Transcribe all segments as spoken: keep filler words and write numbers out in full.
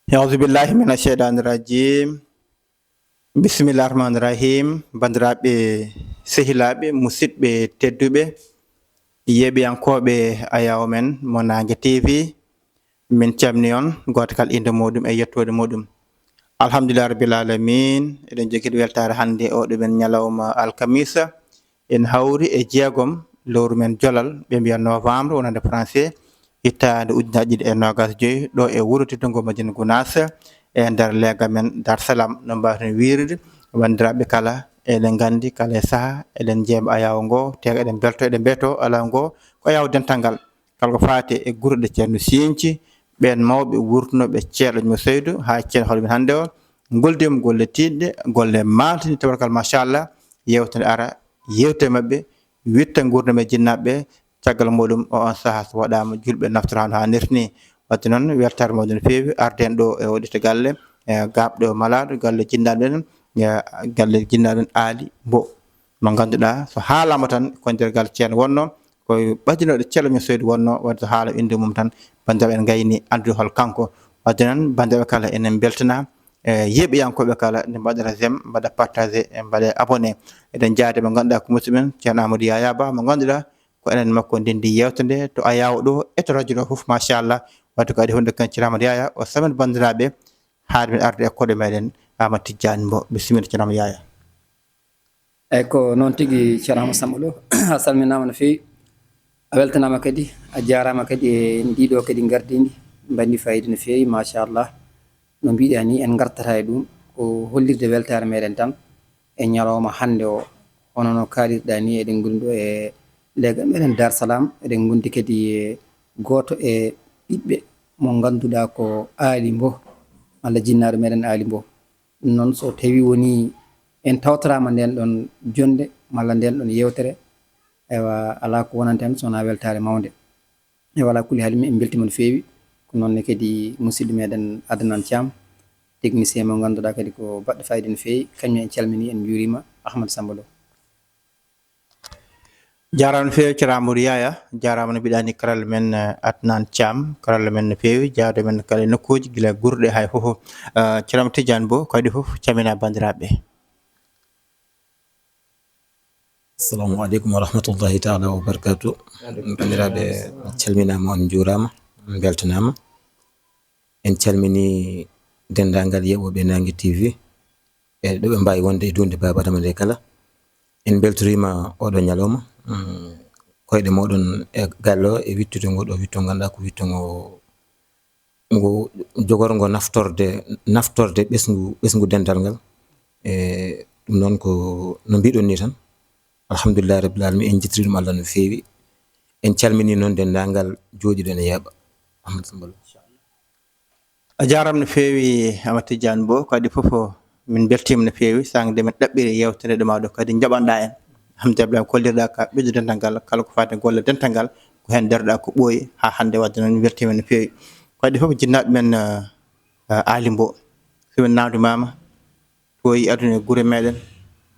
Auzubillahi mina sheytaani rajim. Bisimillahi rahmaani rahim. Banndiraaɓe, sehilaaɓe, musidɓe tedduɓe, yeeɓiyankooɓe Ayaw men mo Naange T V, min calmini on, gooto kala innde muɗum e yettoode muɗum. Alhamdulillahi rabbil alamin, eɗen jogii weltaare hannde o ɗo men ñalawma alkamisa. En hawri e jeegom lewru men jolal, ɓe mbiya novembre, wonande français, hitaande ujunaaji ɗiɗi e noogas joyi, ɗo e wuro teddungo Madina Gunaas, e nder leegal men Dar Salam. No mbaawten wiirde, banndiraaɓe kala, eɗen nganndi kala e saha, eɗen njeeɓa Ayaw ngo, te eɗen mbelto, eɗen mbiyetoo Ayaw ngo, ko Ayaw dental ngal. Kala ko faati e gure ɗe Ceerno Sinci, ɓeen mawɓe wurtunooɓe Ceerno Ƴummo Seydu haa Ceerno hawri men hannde o, ngoldi mum golle tiiɗɗe, golle maaltinɗe, tabarkal machallah, yeewtere ara, yeewtere maɓɓe, witta nguurndam e jinnaaɓe, caggal muɗum o on sahaa so waɗaama julɓe naftoraano haa nirtini. Wadde noon, weltaare mawɗo no feewi, arden ɗo e o ɗitta galle, e gaaɓɗo malaaɗo, galle jinnaaɓe men, e galle jinnaaɓe men Aali Mbo. Mo ngannduɗaa, so haalaama tan, ko nder galle Ceerno wonnoo, ko ɓadinooɗo Ceerno men Seydu wonnoo, wadde so haala innde mum tan, banndiraaɓe en ngayni anndude hol kanko. Wadde noon, banndiraaɓe kala, enen mbeltanaa, e yeeɓiyankooɓe kala, nde mbaɗata j'aime, mbaɗa partagé, e mbaɗa abonné. Eɗen njaade mo ngannduɗaa ko musidɗo men, Ceerno Amadou Yaya Ba, mo ngannduɗaa ko enen makko ndenndi yeewtere nde, to Ayaw ɗo, e to radio ɗo fof, machallah. Wadde ko adii fof nde kan Ceerno Amadou Yaya, o salmina banndiraaɓe, haa min arde e koɗo meɗen, Amadou Tidiane Mbo. Bisimilla, Ceerno Amadou Yaya. Eyyi, ko noon tigi, Ceerno Amadou Samba Lo, a salminaama no feewi, a weltanaama kadi, a jaaraama kadi e ndiɗo kadi ngardiindi, mbanndi fayida no feewi, machallah. No mbiɗa ni, en ngartata e ɗum, ko hollirde weltaare meɗen tan e ñalawma hannde o. Hono no kaalirɗa ni, eɗen ngondi ɗo e leegal meɗen Dar Salam, eɗen ngondi kadi e gooto e ɓiɓɓe mo ngannduɗaa ko Aali Mbo, walla jinnaaɗo meɗen Aali Mbo. Ɗum noon, so tawi woni en tawtoraama nden ɗon jonnde malla nden ɗon yeewtere, ewa, alaa ko wonanta en so wonaa weltaare mawnde. Ewa, alaa kulli haal, min en mbeltiima no feewi. Ko noon ne kadi musidɗo meɗen Adnan Thiam, technicien mo ngannduɗaa kadi ko baɗɗo fayida no feewi. Kañum en calminii, en njuuriima, Ahmad Samba Lo. Jaaraama no feewi, Ceerno Amadou Yaya. Jaaraama no mbiɗa ni karalla men, eh, Adnan Thiam, karalla men no feewi, jaawde men kala e nokkuuji, gila gurɗe hay fof. Eh, Ceerno Tidiane Bo, ko adii fof, calmina banndiraaɓe. Assalamu aleykum wa rahmatullahi taala wa barakatuh. Banndiraaɓe, calminaama, on njuuraama, on mbeltanaama. En calminii denndaangal yeeɓooɓe Naange T V, e ɗo ɓe mbaawi wonde e duunde Baaba Adama nde kala. En mbeltoriima oɗo ñalawma, mm, koyɗe mooɗon e galle o, e wittude ngo ɗo witto, ngannduɗaa ko witto ngo, ngo jogorngo naftorde, naftorde ɓesngu, ɓesngu dental ngal. E ɗum noon ko no mbiɗon ni tan. Alhamdulillahi rabbil alamin, en njettiri ɗum Allah no feewi. En calminii noon denndaangal jooɗiiɗo ene yeeɓa. Ahmad Samba Lo. A jaaraama no feewi, Amadou Tidiane Bo. Ko adii fof, min mbeltiima no feewi. Saang nde min ɗaɓɓiri yeewtere ɗo maa ɗo kadi njaɓanɗaa en. Alhamdulillah, kollirɗaa ka ɓeydu dental ngal, kala ko faati golle dental ngal, ko heen ndeerɗaa ko ɓooyi haa hannde. Wadde noon, min mbeltiima no feewi. Ko adii fof, jinnaaɓe men, eh, eh, Aali Mbo, so min naamndimaama, to o yii aduna e gure meɗen,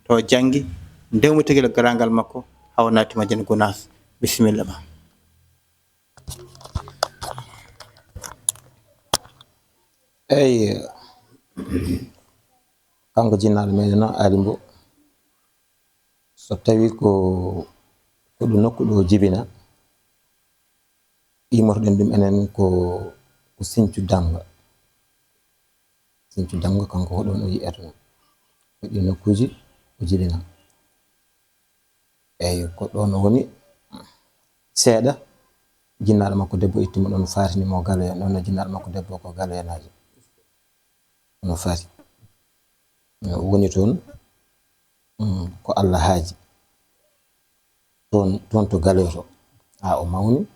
to o janngi, ndewmi tigi e garaangal makko, haa o naati Madina Gunaas. Bisimilla ma. Eyyi, kanko jinnaaɗo meɗen o, Aali Mbo, so tawi ko, ko ɗo nokku ɗo jibina, immorɗen ɗum enen ko, ko Sinthiou Damba. Sinthiou Damba, kanko ko ɗon o yi'ata. Waɗi nokkuuji, o jibina. Eyyi, ko ɗon o woni seeɗa, jinnaaɗo makko debbo itti mo ɗon, faatini mo Galoya, ɗon o jinnaaɗo makko debbo ko Galoyanaajo. No faati. O woni toon, mm, ko Allah haaji. Toon, toon to Galoya to. Haa o mawni,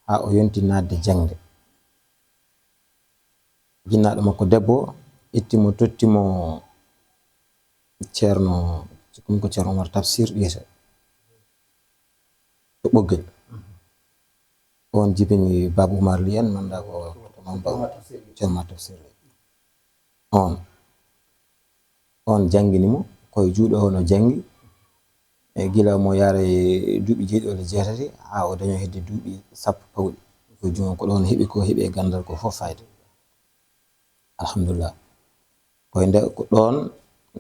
haa o yonti naatde jaŋde. Jinnaaɗo makko debbo itti mo, totti mo Ceerno, sikkum ko Ceerno Umar Tafsir wiyete. To Ɓoggel. On jibini Baaba Umar Li en, manda ko Ceerno Umar Tafsir. On. On janngini mo, ko e juuɗe o no janngi. E gila mo yaara e duuɓi jeeɗiɗi walla jeetati, haa o dañoo hedde duuɓi sappo pawɗi. Ko juuɗe, ko ɗon heɓi, ko heɓi e ganndal ko fof fayde. Alhamdulillah. Ko e nde ko ɗoon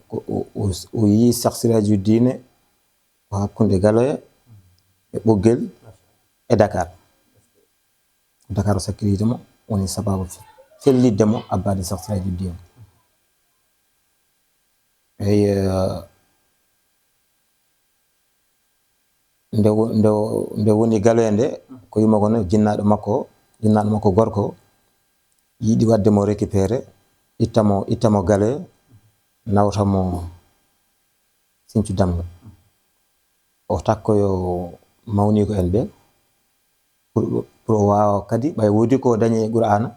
ko o- o- o yii Cheikh Sirajuddine ko hakkunde Galoya e Ɓoggel e Dakar. Dakar o sakkitiide mo, woni sababu fe- fellitde mo abbaade Cheikh Sirajuddine. Eyi, eh, nde wo- nde wo- nde woni Galoya nde, ko yumma kono jinnaaɗo makko, jinnaaɗo makko gorko yiɗi waɗde mo récupéré, itta mo, itta mo Galoya, nawta mo Sinthiou Damga. O takkoyo mawniiko en ɓe, pour, pour o waawa kadi, ɓay woodi ko o dañi e Qur'aana,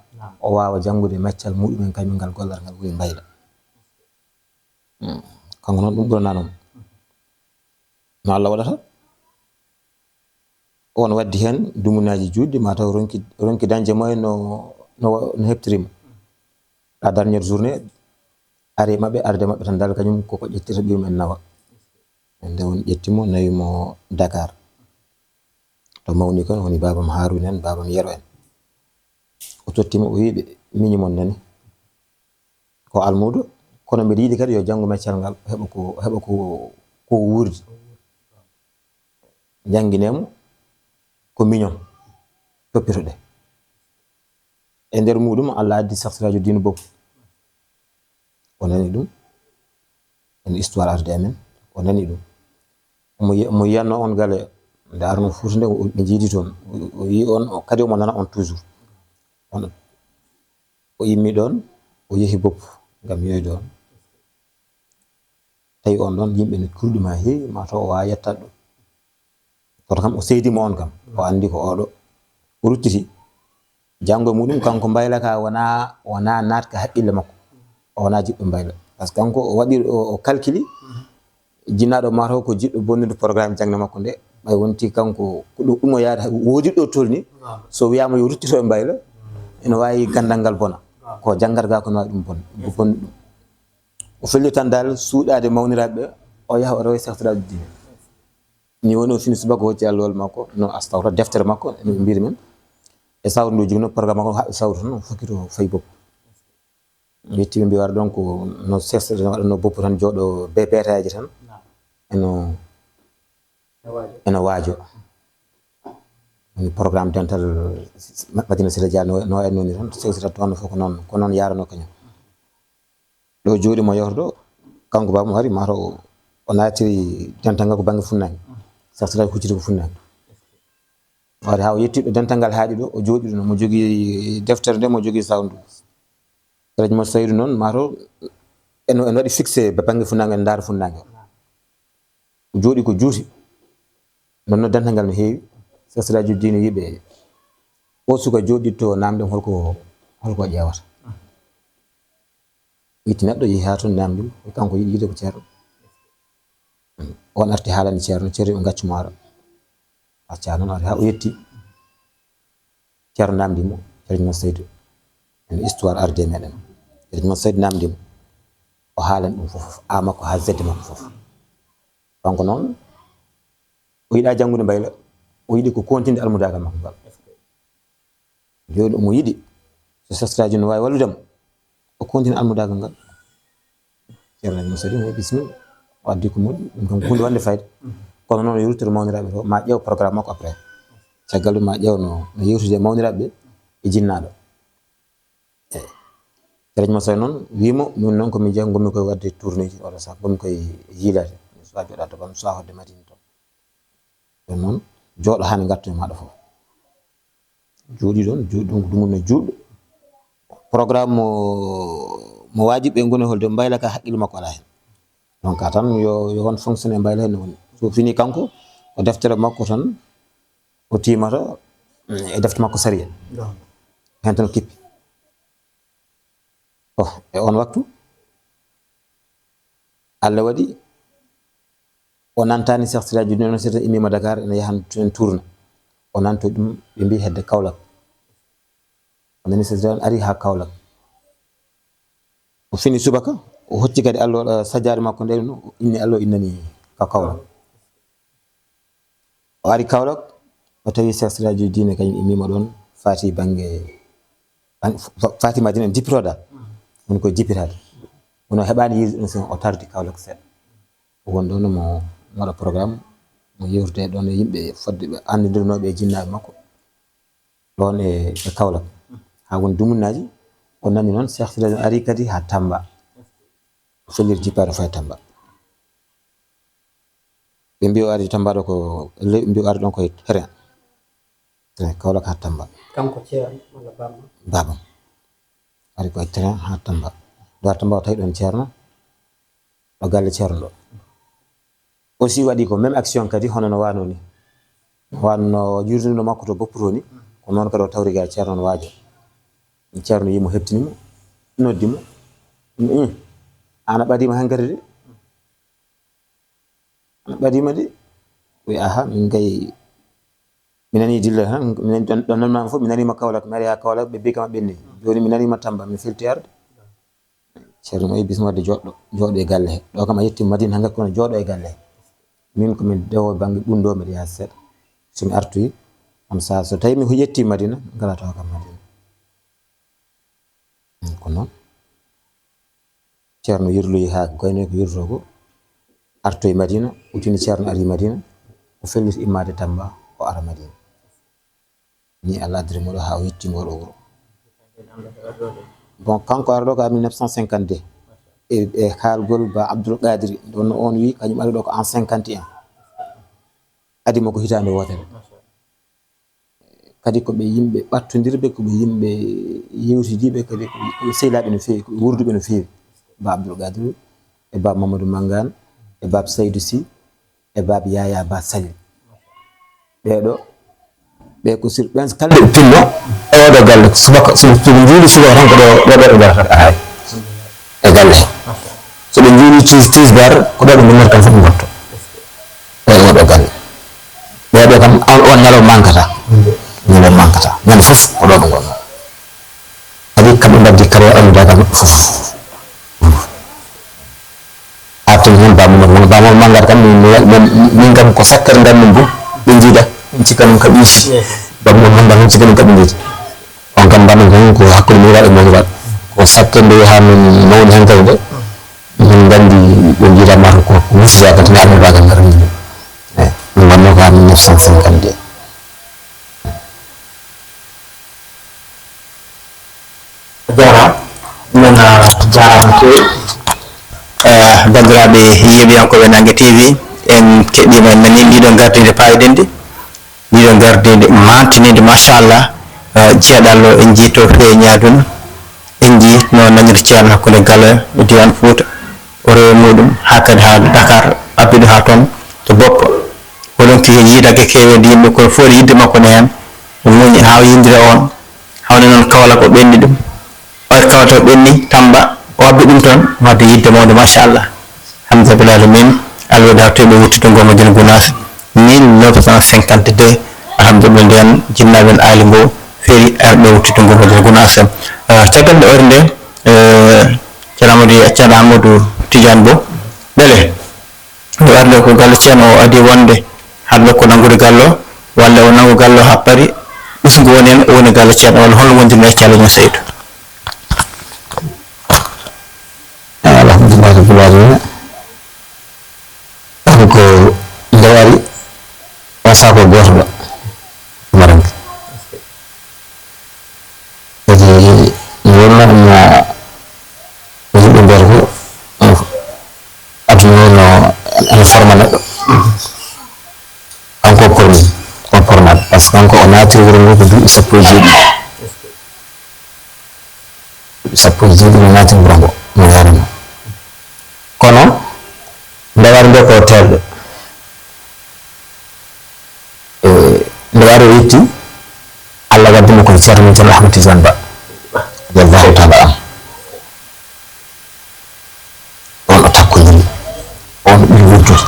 o waawa janngude maccal muɗum en kañum ngal gollal ngal woni Mbayla. Mm. Kanko noon ɗum ɓuranaa noon. No Allah waɗata? On waddi heen dumunaaji juutɗi, ma taw ronki, ronki dañde mo e no, no, no heɓtiri mo. La dernière journée, ari maɓɓe, arde maɓɓe tan dal kañum koko ƴettita ɓiyum en nawa. Nde won ƴetti mo, nawi mo Dakar. To mawni kon woni baabam Haaruna en, baabam Yero en. O totti mo, o wi'i ɓe, miñi mon nani. Ko almuudo, kono mbiɗa yiɗi kadi yo janngu maccal ngal, heɓa ko, heɓa ko, ko wuurdi. Njannginee mo ko miñon toppitoɗen. E nder muɗum, Allah addi Cheikh Sirajuddin Bopp. O nani ɗum. En histoire arde amen, o nani ɗum. Omo yi-, omo yiyatno on Galoya, nde arno Fuuta nde, o- ɓe njiidi toon. O- o yii on, o- kadi omo nana on toujours. On, o immi ɗoon, o yehi Bopp ngam yiyoyde on. Tawi on ɗoon, yimɓe ne kurɗi ma heewi, ma taw o waawa yettaade ɗum. Kono kam, o seydi mo on kam, o anndi ko oɗo. O ruttiti. Janngo e muɗum, kanko Mbayla ka wona, wona naatka haqqille makko. O wona jiɗɗo Mbayla. Par ce que kanko o waɗi, o, o calculi, jinnaaɗo ma taw ko jiɗɗo bonnude programme jaŋde makko nde. Ɓay wonti kanko, ko ɗum, ɗum o yaada, woodi ɗo tolni. So wiyaama yo ruttito e Mbayla, ene waawi ganndal ngal bona. Ko janngat ga ko no waawi ɗum bon, ko bonnu ɗum. O felli tan dal suuɗaade mawniraaɓe ɓe, o yaha o rewa e Cheikh Sirajuddin. Ni woni o fini subaka, o hocci alluwal makko, no astawta deftere makko, no mbiri men. E sawru ndu jogino programme makko, haɓɓi sawru tan, o fokkito fayi Bopp. Yetti ɓe mbi wara ɗon ko no Cheikh Sirajuddin waɗa no Bopp tan jooɗo be beetaaji tan. Eno, eno waajo. Woni programme dental Madina Sila Dia no, no en noni tan, Cheikh Sirajuddin fof ko noon, ko noon yarano kañum. Ɗo jooɗi mo yewtoto, kanko baaba mo hari, mataw o, o naatiri dental ngal ko bannge funnaange. Cheikh Sirajuddin hucciti ko funnaange. O ari haa o yetti ɗo dental ngal haaɗi ɗo, o jooɗi ɗo, mo jogii deftere nde, mo jogii sawndu. Sirajuddin Saydu noon, mataw eno, eno waɗi fixé ba bannge funnaange, eno ndaara funnaange. O jooɗi ko juuti. Noon no dental ngal no heewi. Cheikh Sirajuddin wi'i ɓe, o suka jooɗi to, naamnde holko, holko ƴeewata. Itti neɗɗo, yehi haa toon, naamndi mo, kanko yiɗi yiide ko ceerno. On arti haalani ceerno, ceerno ɓe ngaccu mo ara. Acca noon ari haa o yetti. Ceerno naamndi mo, Ceerno Saydu. En histoire arde meɗen. Ceerno Saydu naamndi mo. O haalan ɗum fof, A makko haa Z makko fof. Kanko noon, o yiɗaa janngude Mbayla, o yiɗi ko kontinde almudaagal makko ngal. Jooni omo yiɗi, so sastaaji no waawi wallude mo, o kontina almudaagal ngal. Ceerno Musa Dine, bisimilla. O addi ko moƴƴi, ɗum kam ko huunde wonde fayda. Kono noon, yo ruttoto mawniraaɓe to, ma ƴeew programme makko après. Caggal ɗum, ma ƴeew no, no yewtude e mawniraaɓe ɓe e jinnaaɗo. Eey. Ceerno Musa noon, wii mo, min noon ko min jeyaa, ngonmi koye waɗde tournée ji, oɗo sac, ngonmi koye yiilaade. Mi suwaa jooɗaade to, kam suwaa hoɗde Madina to. Ɗum noon, jooɗo haa mi ngarta e maaɗa fof. Jooɗi ɗoon, jooɗi ɗum, ɗum no juuɗo. Programme mo, mo waajibi ɓe ngoni holde Mbayla ka haqqille makko alaa heen. Donc, a tan yo, yo won fonctionnaire Mbayla heen no woni. So fini kanko, ko deftere makko tan o tiimata, mm, e defte makko sariya. Heen tan o kippi. Oh, e on waktu, Allah waɗi, o nantaani Cheikh Siraji Dine, noon seeɗa immiima Dakar, ene yahan toon tourna. O nanto ɗum, ɓe mbii hedde Kaolack. O nani Cheikh Siraji ari haa Kaolack. O fini subaka, o hocci kadi allo, eh, sajjaare makko nde, o inni allo, innani ka Kaolack. O ari Kaolack, o tawi Cheikh Siraji Dine kañum immiima ɗoon, faati bannge, bannge, fa-, faati Madina, en jippito dal. woni ko jippitaade. Kono o heɓaani yiide ɗum, so o tardi Kaolack seeɗa. O won ɗoon mo waɗa programme, mo yewtida ɗoon e yimɓe fodde ɓe anndidirnooɓe e jinnaaɓe makko ɗoon e, e Kaolack. Haa woni dumunnaaji, o nani noon Cheikh Sidiya ari kadi haa Tamba. O felliti jippaade o fayi Tamba. Ɓe mbi o ari Tamba ɗo ko, le-, mbi o ari ɗoon ko e train. Train Kaolack haa Tamba. Kanko Ceerno walla baaba? Baaba. Ari ko e train haa Tamba. Ɗo haa Tamba o tawi ɗoon Ceerno. Ɗo galle Ceerno ɗo. Aussi waɗi ko même action kadi hono no waano ni. Wanno yurduno makko to Boppu to ni. Ko noon kadi o tawri ga Ceerno no waajo. Ceerno yimo heɓtini mo. Noddi mo. Ɗum, "Ih, an a ɓadiima hankadi de." "An a ɓadiima de." Wi, "Aha, min kay, mi nani dilla tan, mi nani ɗon, ɗon nan fof, mi nani ma Kaolack, mi ari ha Kaolack, ɓe mbi kam a ɓenni. Jooni mi nani ma Tamba, mi felti arde." Ceerno mo, "Wi, bismilla, jooɗo, jooɗo e galle he. Ɗo kam a yetti Madina hannga, kono jooɗo e galle he. Min ko min dewo bannge ɓundo, mbiɗa yaha seeɗa. So mi artoyi, on saa so tawi mi yetti Madina, ngala tawa kam Madina." Ko noon. Ceerno yirloyi haa gaynoy ko yirlotoo ko, artoyi Madina, utini Ceerno ari Madina, o felliti immaade Tamba, o ara Madina. Ni Allah addiri mo ɗo haa o yetti ngoo ɗo wuro. Bon, kanko ara ɗo ko en mille neuf cent cinquante-deux. E, e haalgol Ba Abdoul Qadir, ɗon no on wi, kañum ari ɗo ko en cinquante et un. Adi mo ko hitaande wootere. Kadi ko ɓe yimɓe ɓattondirɓe, ko ɓe yimɓe yewtidiiɓe, kadi ko ɓe, ko ɓe sehilaaɓe no feewi, ko ɓe wurduɓe no feewi. Ba Abdoul Qadir, e Ba Mamadou Mangane, e Ba Seydou Sy, e Ba Yaya Ba Salim. Ɓee ɗo, ɓe ko sur-, ɓen kala ɓe tinno, e oɗo galle, subaka, so, so ɓe njuuli subaka tan ko ɗo, ɗo, ɗo ɓe ngarata araay. E galle he. So ɓe njuuli tis-, tisbar, ko ɗo ɓe ngonnata kam fof ɓe ngotto. E oɗo galle. Ɓee ɗo kam, on, on ñalawma mankata. Ñalawma mankata. Ñande fof ko ɗo ɓe ngonno. Kadi kamɓe mbaddi kadi anndude kam fof. Artude heen Ba Mamadou, Ba Mamadou Mangane kam, min, min, min kam ko sakkere nganndum fof, ɓe njiida, min cikka ɗum ka ɓiyti. Ba Mamadou Mangane min cikka ɗum ka ɓe njiida. On kam mbaɗen tan ko hakkunde miñiraaɗo e moƴƴiraaɗo. Ko sakkere nde haa min mawni heen kadi de. Min nganndi ɓe njiida mata ko, ko musiba kadi mi arno bagal ngar min. Eyi, min mbaɗno ko haa mille neuf cent cinquante-deux. A jaaraama. Min, a jaaraama no feewi. Eh, banndiraaɓe yeeɓiyankooɓe Naange T V, en keɗiima, en nanii ndiɗo gardinde faayidinnde. Ndiɗo gardinde, mantininde, machallah, eh, jeeɗallo, en njii to feeñaadun. En njii no nanirta Ceerno hakkunde Galo e diiwaan Fuuta, o rewi muuɗum, haa kadi haa Dakar, abbi ɗum haa toon to Boppa. Oɗon kii heen yiidaanke keeweendi yimɓe, kono fof yiɗde makko ne heen, o muñi haa o yindira on. Hawni noon Kaolack o ɓenni ɗum. Waɗi Kaolack o ɓenni, Tamba, o abbi ɗum toon, wadde yiɗde mawde, machallah. Alhamdulillahi alamin, Allah waɗi haa toy ɓe wuttito ngoo Madina Gunaas, mille neuf cent cinquante-deux. Alhamdulillah, ndeen jinnaaɓe en aali ngoo, feeri arɓe wuttito ngoo Madina Gunaas. Ah, caggal nde hoyre nde, eh, Ceerno Amadou, Ceerno Amadou Tidiane Bo, ɓele, nde arde ko galle Ceerno o adi wonde, hade ko nanngude galle o, walla o nanngu galle o haa paari, ɓesngu woni heen, o woni galle Ceerno, walla holno wondirno e Ceerno Seydou? Eyi, alhamdulillahi rabbil alamina. Kanko nde wari, o saako gooto ɗo, maranke. Kadi mi wonnoo ɗum no, no yimɓe mbiyata ko, no aduna o no, ene forma neɗɗo. Kanko o formi, o formaade. Par ce que kanko o naati wuro ngo ko duuɓi sappo e jeeɗiɗi. Sappo e jeeɗiɗi mi naati wuro ngo, mi yaarno. Kono nde wari nde ko teelɗo. E, nde wari o yetti, Allah waddimo koye Ceerno men Ceerno Ahmad Tidiane Ba. Radiyallahu taala anhu. On o takkodiri, on o ɓuri wuddude.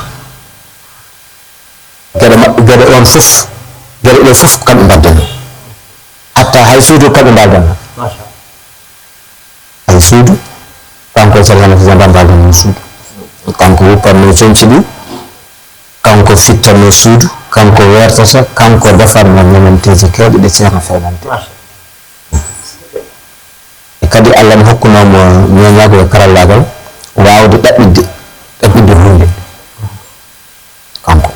Geɗe maɓɓe, geɗe on fof, geɗe ɗe fof ko kamɓe mbaddano. Hatta hay suudu ko kamɓe mbaddano. Machallah. Hay suudu, kanko e Ceerno Ahmad Tidiane Ba mbaddano suudu. Kanko wuppanno coñci ɗi, kanko fittanno suudu, kanko wertata, kanko defanno ñamanteeji kewɗi ɗe Ceerno fewnante. Machallah. E ka Kadi Allah ne hokkunoo mo ñeeñaagu e karallaagal waawde ɗaɓɓitde, ɗaɓɓitde huunde. Kanko.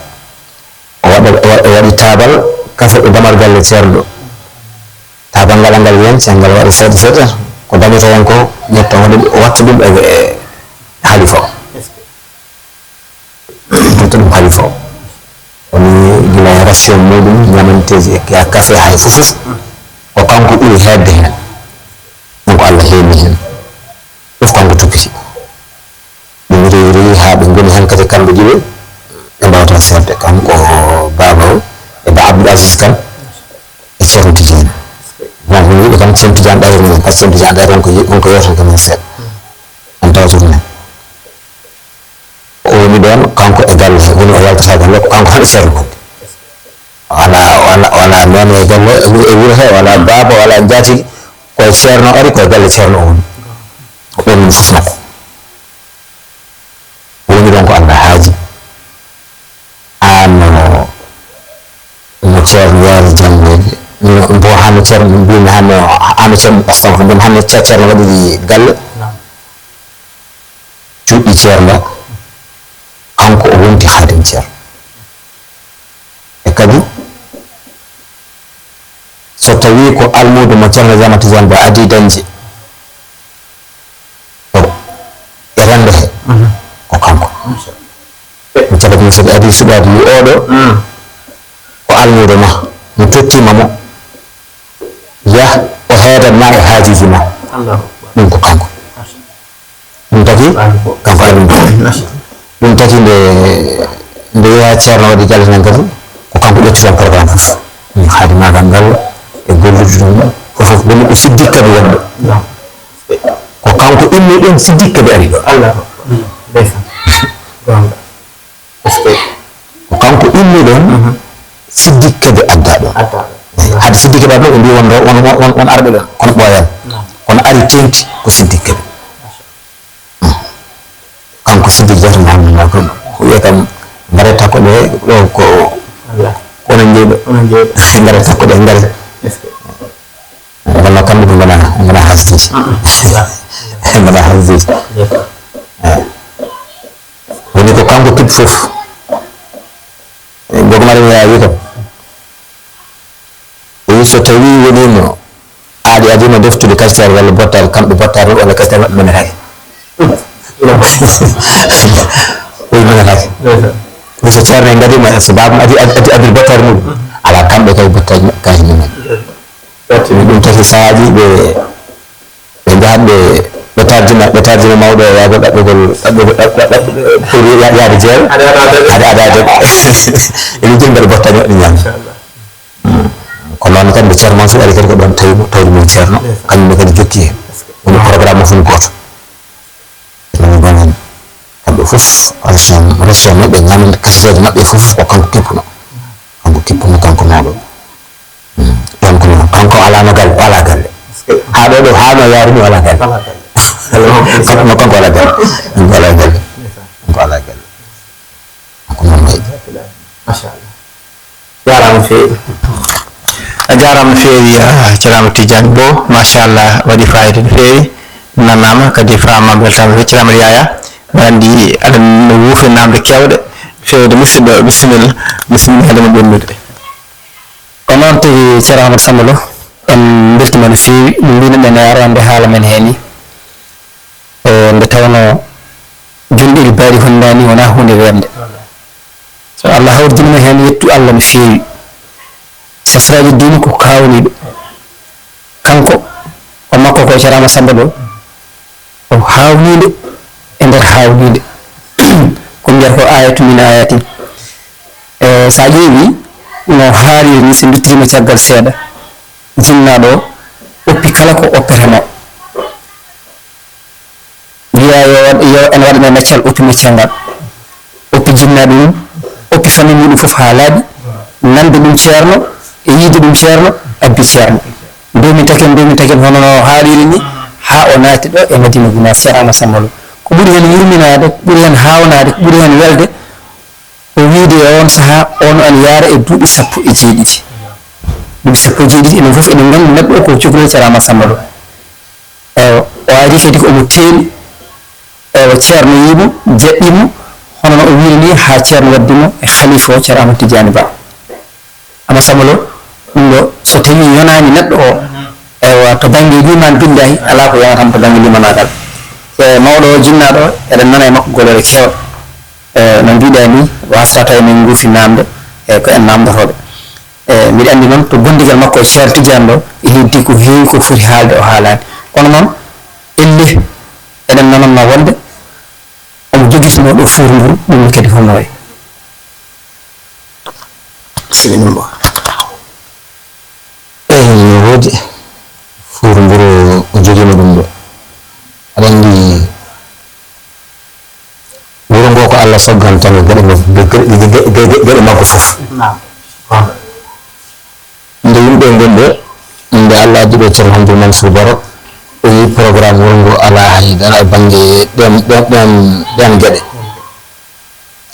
O waɗa, o wa-, o waɗi taabal kafe e damar galle ceerno ɗo. Taabal ngal, ngal yen, ceerno ngal waɗa seeɗa seeɗa. Ko dañata heen ko, ƴetta o waɗa, o watta ɗum e, e halifa o. Ɗum to ɗum halifa o. Woni gila e ration muɗum, ñamanteeji e ka-, kafe hay fof fof. Ko kanko ɓuri heedde heen. Ɗum ko Allah heewi heen. Fof kanko toppiti. Ɗum rewi rewi haa ɓe ngoni heen kadi kamɓe ɗiɗo. Ɓe mbaawata seerde. Kanko baaba o e ba Abdoul Aziz Kane e Ceerno Tidiane. Bon, ko wiide kam Ceerno Tidiane ɗayri men, par ce que Ceerno Tidiane ɗayri on ko yi-, on ko yewtata kam heen seeɗa. On tawata ɗum heen. O woni ɗoon, kanko e galle he, woni o yaltata galle, ko kanko tan e ceerno wonde. Wala, wala, wala noon e galle, e wuro he, wala baaba, wala njaatige, ko e ceerno ari, ko e galle ceerno o woni. Ko ɗoon woni fof makko. O woni ɗoon ko Allah haaji. Aan no, no ceerno yaari janngeede, no, mbo hano ceerno, mbimi hano, hano ceerno, astagfirullah, mbimi hano ce-, ceerno waɗiri galle. Cuuɗi ceerno, kanko o wonti haadim ceerno. E kadi, so tawii ko almuudo mo Ceerno Jaama Tijaan Ba adii dañde, to e renndo he, ko kanko. Mi caɗa ɗum saɗi adii suɓaade yi oɗo, ko almuudo ma, mi tottiima mo, yah, o heedat ma e haajuuji ma. Allahu Akbar. Ɗum ko kanko. Ɗum taki, kanko ari ɗum. Ɗum taki nde, nde yeeya ceerno waɗi galle nan kadi, ko kanko ƴetti toon programme fof. Ɗum haadi maagal ngal e gollude ɗum fof, fof woni ko siddiq kadi wonɓe. Ko kanko inni ɗum siddiq kadi ari ɗo. Allah. Ndeysaan. Goonga. Parce que ko kanko inni ɗon, siddiq kadi adda ɗon. Adda ɗon. Hade siddiq kadi adda ɗon, ɓe mbi won ɗo, won, won, won, won arɓe ɗon, kono ɓooyan. Naam. Kono ari teŋti ko siddiq kadi. Kanko siddiq jahata Muhammad Makon. O wiya kam, ngare takko ɗe, ɗo ko, Allah. Ko onon jeyi ɗo. Onon jeyi ɗo. Ngare takko ɗe, ngare. Est-ce que Walla kamɓe ɓe ngona, ngona hasdeji. Ngona hasdeji. Eyi. Woni ko kanko keɓi fof. Bogo mari mi yaawi kam. O wi so tawi wonino aɗa adima deftude kaseer walla bottaari, kamɓe bottaari walla kaseer maɓɓe menataki. O wi menataki. Wi so ceerno en gadima, so babam adi, adi, adi bottaari mum. Ala kamɓe kay bottaari kahi mum. Ɗum taki sahaaji ɓe, ɓe njahat ɓe, ɓe tarjina, ɓe tarjina mawɗo e yaagol ɗaɓɓugol, ɗaɓɓugol, ɗaɓ-, ɗaɓ-, ɗaɓ-, pour ya-, yaade jeere. Aɗa, aɗa, aɗa. Aɗa, aɗa, aɗa. Ene jogii mbaɗa bottaari maɓɓe ñaama. Ko noon kadi nde Ceerno Mansour ari kadi ko ɗoon tawi mo, tawri mo Ceerno. Kañum ne kadi jokki heen. Woni programme o fof gooto. Ene gonen kamɓe fof, ration, ration maɓɓe, ñaamde kaseteeje maɓɓe fof ko kanko kippuno. Kanko kippuno, kanko mawɗo. Mm. Ɗoon ko noon, kanko alaa no galle, o alaa galle. Haa ɗo, ɗo, haa no yaarumi, o alaa galle. Alaa galle. Kanko, kanko alaa galle. Kanko alaa galle. Kanko alaa galle. Ko noon wayi. Machallah. Jaaraama no feewi. A jaaraama no feewi, a jaaraama Tidiane Bo. Machallah, waɗi fayida no feewi. Nanaama, kadi faama, beltaama, feccitaama Yaya. Mbaɗa anndi aɗa no wuufi naamnde keewɗe. Feewde musidɗo, bisimilla. Bisimilla, haade mo ɓennude. Ko noon tigi, Ceerno Amadou Samba Lo, en mbeltiima no feewi. No mbiyno ɗen e arande haala men hee ni. E, nde tawnoo jonɗiri baali hondaani wonaa huunde weeɓnde. So Allah hawridinima heen, yettu Allah no feewi. Sasraaji diine ko kaawniiɗo. Kanko, o makko ko Ceerno Amadou Samba Lo, o haawniinde e nder haawniinde. Ko mbiyata ko aayatu min aayaati. E, so a ƴeewi no haaliri ni, so nduttiima caggal seeɗa, jinnaaɗo o oppi kala ko oppeteno. Wiya yo waɗ-, yo en waɗ men accal, oppi mo caggal. Oppi jinnaaɗo mum, oppi famille muɗum fof haa laaɓi. Nande ɗum ceerno, e yiide ɗum ceerno, abbi ceerno. Ndomi taken, ndomi taken, hono no haaliri ni, haa o naati ɗo e Madina Gunaas, Ceerno Amadou Samba Lo. Ko ɓuri heen yurminaade, ko ɓuri heen haawnaade, ko ɓuri heen welde, ko wiide e oon sahaa, o no ana yaara e duuɓi sappo e jeeɗiɗi. Duuɓi sappo e jeeɗiɗi, enen fof eɗen nganndi neɗɗo o ko cukalel Ceerno Amadou Samba Lo. Eywa, o ari kadi ko omo teeli. Eywa, Ceerno yii mo, jaɓɓii mo, hono no o wiiri ni, haa Ceerno waddi mo e Khalifa o, Ceerno Ahmad Tidiane Ba. Amma Samba Lo, ɗum ɗo, so tawii yonaani neɗɗo o, eywa, to bannge liimaan billahi, alaa ko yonata mo to bannge liimaanaagal. E mawɗo o, jinnaaɗo o, eɗen nana e makko golleeji keewɗi. E, no mbiɗa ni, wasata emin nguufi naamnde, e ko en naamndotooɓe. E, mbiɗa anndi noon to gondigal makko e Ceerno Tidiane ɗo, e heddi ko heewi ko foti haalde o haalaani. Kono noon, elle, eɗen nanannoo wonde omo jogitnoo ɗo fuur nguru, ɗum ne kadi holno wayi? Sini ɗum ɗo. Eyi, no woodi. Fuur nguru o jogiima ɗum ɗo. Aɗa anndi wuro ngo ko Allah soggan tan e geɗe makko, ge-, ge-, ge-, ge-, geɗe makko fof. Naam. Nde yimɓe ngonɓe, nde Allah addi ɗo Ceerno Hamdou Mansour Baro, o yi programme wuro ngo alaa hay dara e bannge ɗeen, ɗeen, ɗeen, ɗeen geɗe.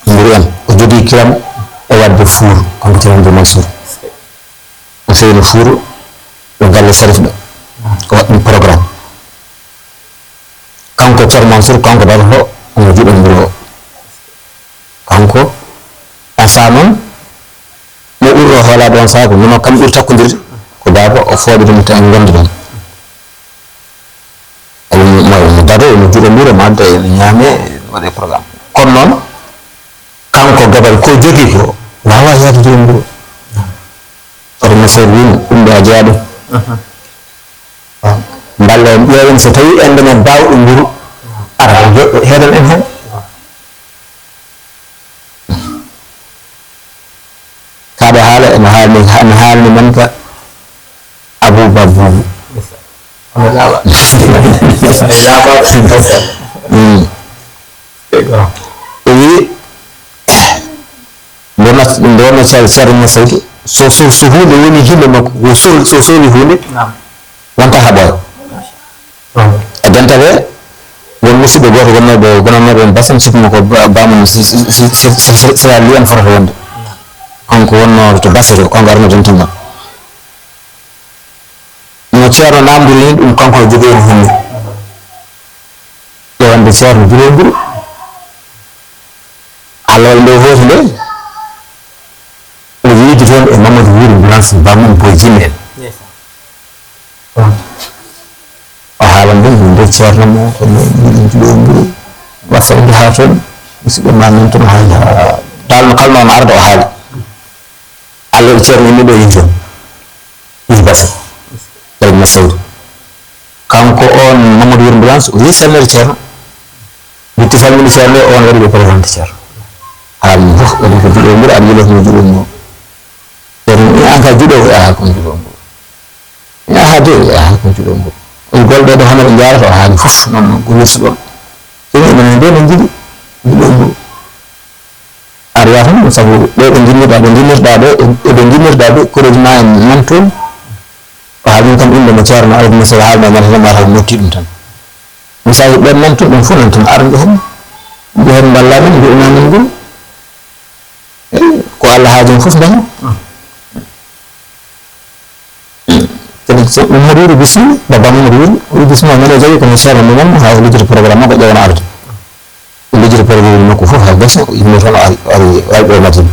Nguru en, o jogii kiram e waɗde fuur, kanko Ceerno Hamdou Mansour. O fewno fuur ɗo galle Sarif ɗo, o waɗi ɗum programme. Kanko Ceerno Mansour, kanko darotoo omo juɗa nguru o. Kanko, on saha noon, mo ɓurɗo hoolaade on saha ko mino kam ɓuri takkondirde, ko baaba o fooɗi ɗum tan en ngondi ɗon. Omo, omo, omo dado, omo juɗa nguru, omo adda, ene ñaame, ene waɗe programme. Kono noon, kanko gabari ko jogii ko, waawaa yaade juɗa nguru. Hoto Mansour wiin ɗum ɗo a jeyaa ɗum. Mballe en ƴeewen so tawii en dañat baawɗo nguru, ara o joɗɗo heedan en heen. Kaɗo haala ene haalni, ene haalni men ka Abou Babou. Hono laaɓa. Laaɓa. Mm. O wi, nde wonno, nde wonno Ceer-, Ceerno Masaydu, so, so, so huunde woni himɓe makko, o sol-, so soli huunde, naam, wonta haɓoore. Naam. E dental he, won musidɗo gooto wonnooɓe, gonannooɓe en Basan, sikkumi ko ba-, bamum si, si, si, si, si, si, si, Liyan fotata wonde. Naam. Kanko wonnoo to Basel, kanko arno dental ngal. No Ceerno naamndiri ni, ɗum kanko o jogori hannde. Ƴeewande Ceerno Birol Nguru. Alal nde hooti nde, o weeji toon e Mamadou Wuri Blanche Bamum Boy Jinne en. Ndeysaan. O haalan ɗum, nde Ceerno mo, ko no mbiɗen juɗo Nguru. Watta nde haa toon, musidɗo ma nan toon haali haa. Dal no kalno on arda o haali. Allah e Ceerno yimɓe ɗo yimɓe. Yimɓe Basa. Ceerno Masawdu. Kanko on Mamadou Wuri Blanche, o yehi salmere Ceerno. Lutti salmini Ceerno, on waɗi ɓe présenté Ceerno. Haali mo fof, waɗi ko juɗo Nguru, aɗa yiilo ko juɗo Nguru. Ceerno ni, an ka juɗo, ko aha kon juɗo Nguru. Aha de, aha kon juɗo Nguru. On golɗo ɗo hono ɓe njaarata, o haali fof, noon, noon, ko wirsu ɗon. Ceerno, enen de, no njiɗi, juɗo Nguru. Aɗa wiya tan, sabu ɗo ɓe njinnirɗa, ɓe njinnirɗa ɗo, e ɓe njinnirɗa ɗo, koreeji ma en nan toon. O haali ɗum kam innde mo Ceerno Alaji Moussa haalno e ñande tan, mataw motti ɗum tan. Misaaji ɓen nan toon, ɓen fof nan toon, arɓe heen, mbiya heen mballa men, mbiya men ngol. Eyi, ko Allah haajum fof daña. Kadi so Mamadou Wuri bismilla, Baba Mamadou Wuri, o wi bismilla, men o jawi kono Ceerno mum, haa o liggita programme makko, ƴeewana arde. O liggita programme makko fof, haa gasa, o immi toon, o ari, o ari, o ari ɗo Madina.